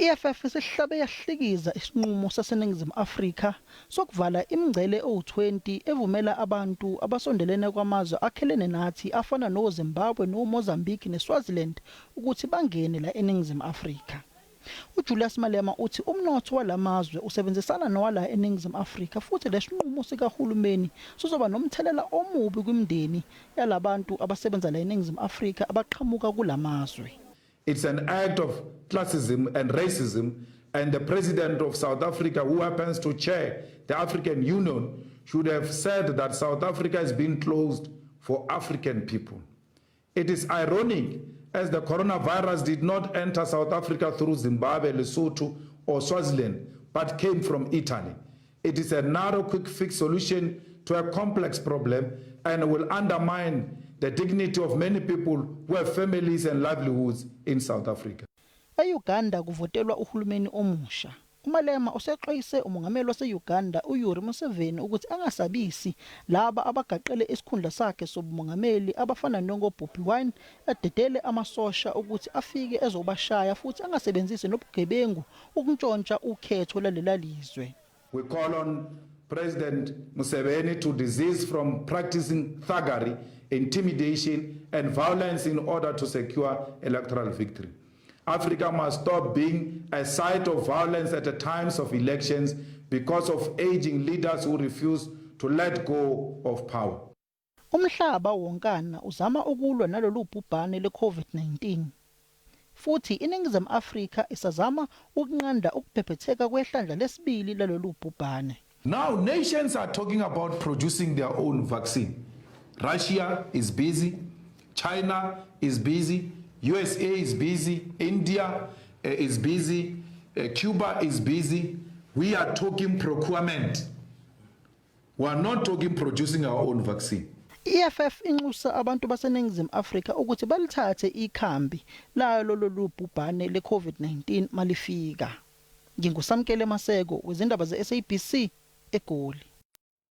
I-EFF isihlabe yahlikiza isinqumo saseNingizimu Afrika sokuvala imingcele ewu-20 evumela abantu abasondelene kwamazwe akhelene nathi afana noZimbabwe noMozambique neSwaziland ukuthi bangene la eNingizimu Afrika. UJulius Malema uthi umnotho walamazwe usebenzisana nowala eNingizimu Afrika futhi lesinqumo sikahulumeni sizoba nomthelela omubi kwimindeni yalabantu abasebenza la eNingizimu Afrika abaqhamuka kulamazwe. It's an act of classism and racism, and the president of South Africa, who happens to chair the African Union, should have said that South Africa has been closed for African people. It is ironic, as the coronavirus did not enter South Africa through Zimbabwe, Lesotho, or Swaziland, but came from Italy. It is a narrow, quick fix solution to a complex problem and will undermine the dignity of many people who have families and livelihoods in South Africa. E-Uganda kuvotelwa uhulumeni omusha. UMalema usexwayise umongameli wase-Uganda uYoweri Museveni ukuthi angasabisi laba abagaqele isikhundla sakhe sobumongameli abafana nongo-Bobi Wine, ededele amasosha ukuthi afike ezobashaya futhi angasebenzisi nobugebengu ukuntshontsha ukhetho lalela lizwe. We call on President Museveni to desist from practicing thuggery, intimidation, and violence in order to secure electoral victory. Africa must stop being a site of violence at the times of elections because of aging leaders who refuse to let go of power. Umhlaba wonkana uzama ukulwa nalolu bhubhane le-COVID-19. Futhi iNingizimu Afrika isazama ukunqanda ukubhebhetheka kwehlandla lesibili lalolu bhubhane. Now, nations are talking about producing their own vaccine. Russia is busy, China is busy, USA is busy, India is busy, Cuba is busy. We are talking procurement. We are not talking producing our own vaccine. I-EFF inxusa abantu baseNingizimu Afrika ukuthi balithathe ikhambi layo lolu bhubhane le-COVID-19 malifika. NginguSamkele Maseko wezindaba ze-SABC eGoli.